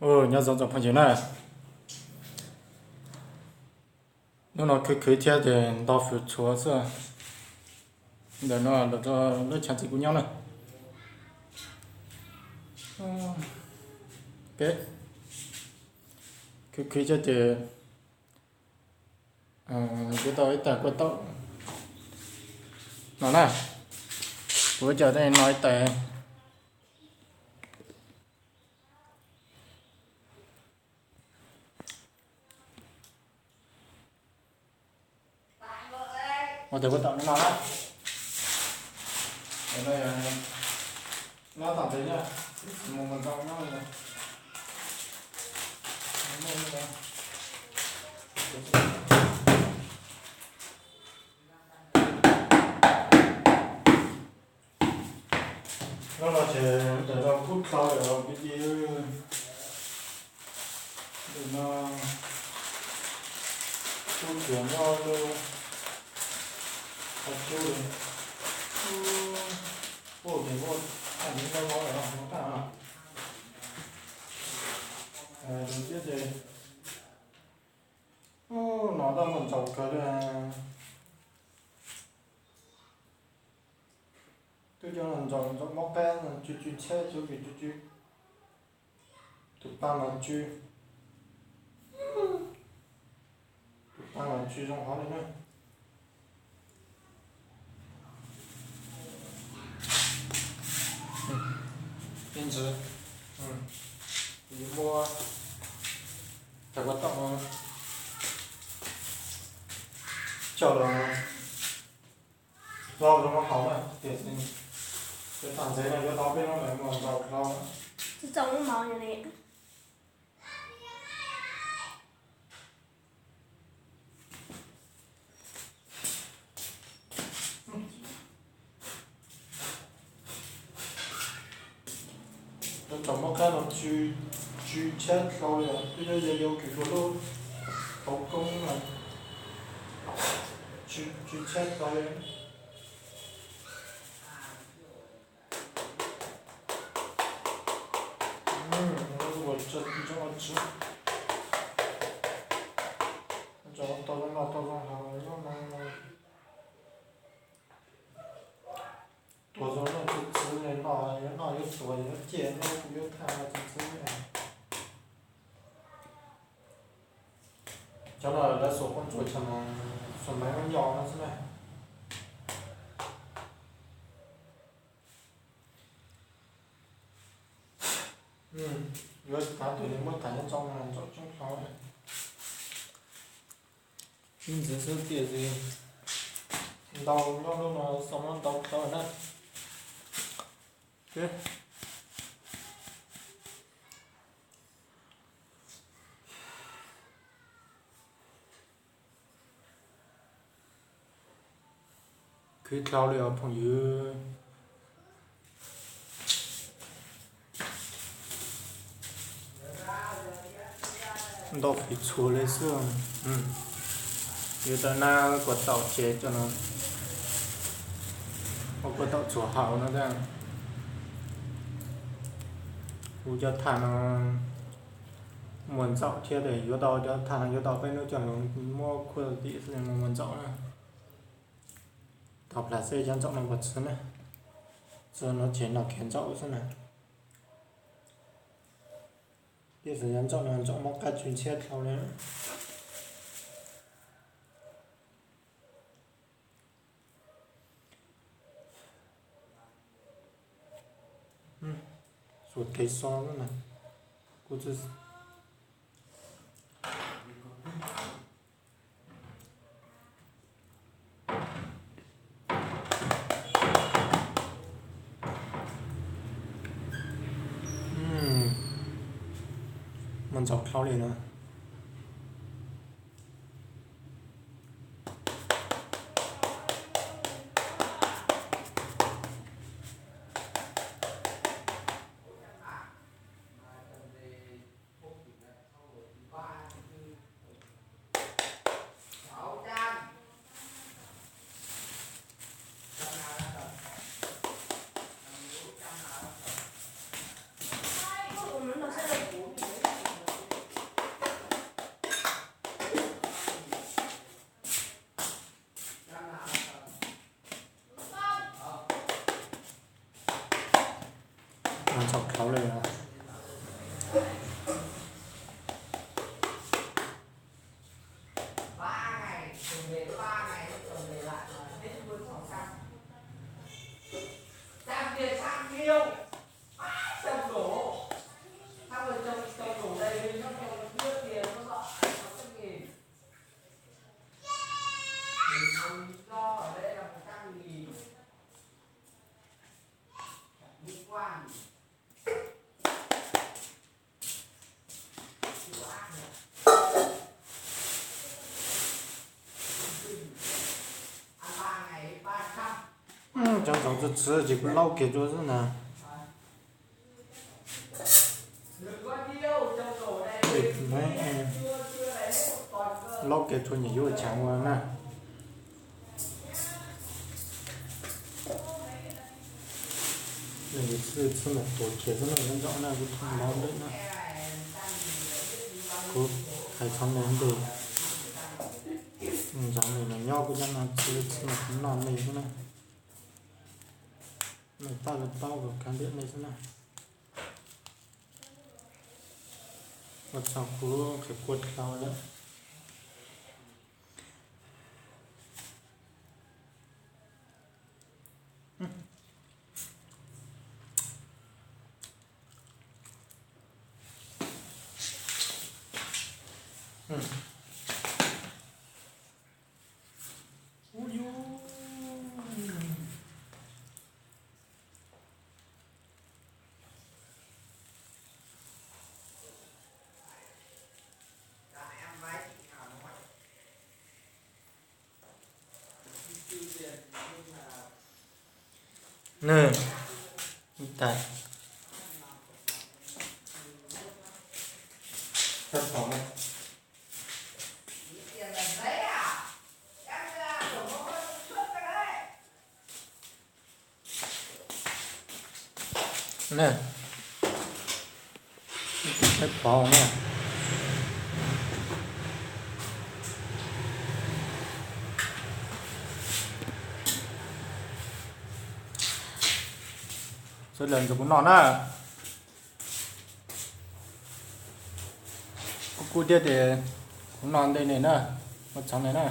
Nyob zoo tsoom phooj ywg na, hnub no khwv khwv thiab ces nto fwv txhuav xwb. Ntawm no los rau lub chav txiv kuv nyob na. Peb khwv khwv thiab ces yuav tau ib tais kua taum no na. Kuv coj tau no ib tais. Ua tes kua taum no na. Nyob tom ntej na, mus mus nrau nyob. Nyob no ces ntawm no kuj dlhau lawm os phooj ywg. Ntawm no kuj tsuas nyob lub qhov cub li. Kuj ces kuj thaij nyob no lawm no tag. Thiab ces no tab muaj ntsaum kawg li. Twb cov ntsaum, ntsaum mob qab no tsw tsw tshab tsw vim tsw tsw. Tus paj no tsw, tus paj no tsw zoo hov li na. Ib ntsis, yuav muab tais kua taum coj los hlob rau hauv na, tiam sis ces thaum ntxiv no yuav tau peb lub mus ntaus hlob. Cov ntsaum mob qab no tsw, tsw tshab dlhau li, twb yog yog yau kws dua lub tauv koob no, tsw tshab dlhau li. Ua tau zoo noj tau zoo haus no. Tuav zoo noj txhua txhua li no, yuav noj yuav tuav yuav ciaj noj kuj yuav thaj txhua txhua li. Cov no lawv xuas koob tsuas cov no, xuas maiv muab nyo no xwb na. Yuav tav tus li muab tag nyob tso ntsaum coob hlo. Ib ntxiv xwb tiam sis ntau nyob lub no xo muab ntau dlhau na. Khwv dlhau li os phooj ywg. Ntau fwv txhuav li xwb. Yuav tau nab kua taum tsev coj no, ua kua taum txhuav haus no thiab. Kuv cov thaj no muaj ntxaum thiab, yuav tau cov thaj no yuav tau peb hnub coj los muab khuaj tim xwb muaj ntxaum na. Tau plas xeb cov ntxaum no puas txwv na, txwv no ces noj kiag ntxaum xwb na. Tiam sis cov ntxaum no ntxaum mob qab tsw ntshiab dlhau li. Xuas kev so na, kuv txwv. Muaj ntxaum dlhau li no. Cov ntxhov txwv txwv ces kuv laub kiag rau xwb na. Laub kiag rau nyuam yuav ua tshav ua na. Nws txhij txhij mas tuav kiag xwb na, nyob nraum na kuv thauj laub ntawm na. Kuv hais txog nws ntes, ntxhov nws mas nyob kuv cov no txhij txhij mas kuv noj me xwb na. Nws paj los paub kuv kav liam nej xwb na. Ua txog kuv qhia kua dlhau lawm. Nws, tais, na, peb pov na. Sawv daws nrog kuv noj na. Kuv kub thiab ces kuv noj ntej ne na, ua txhav ne na.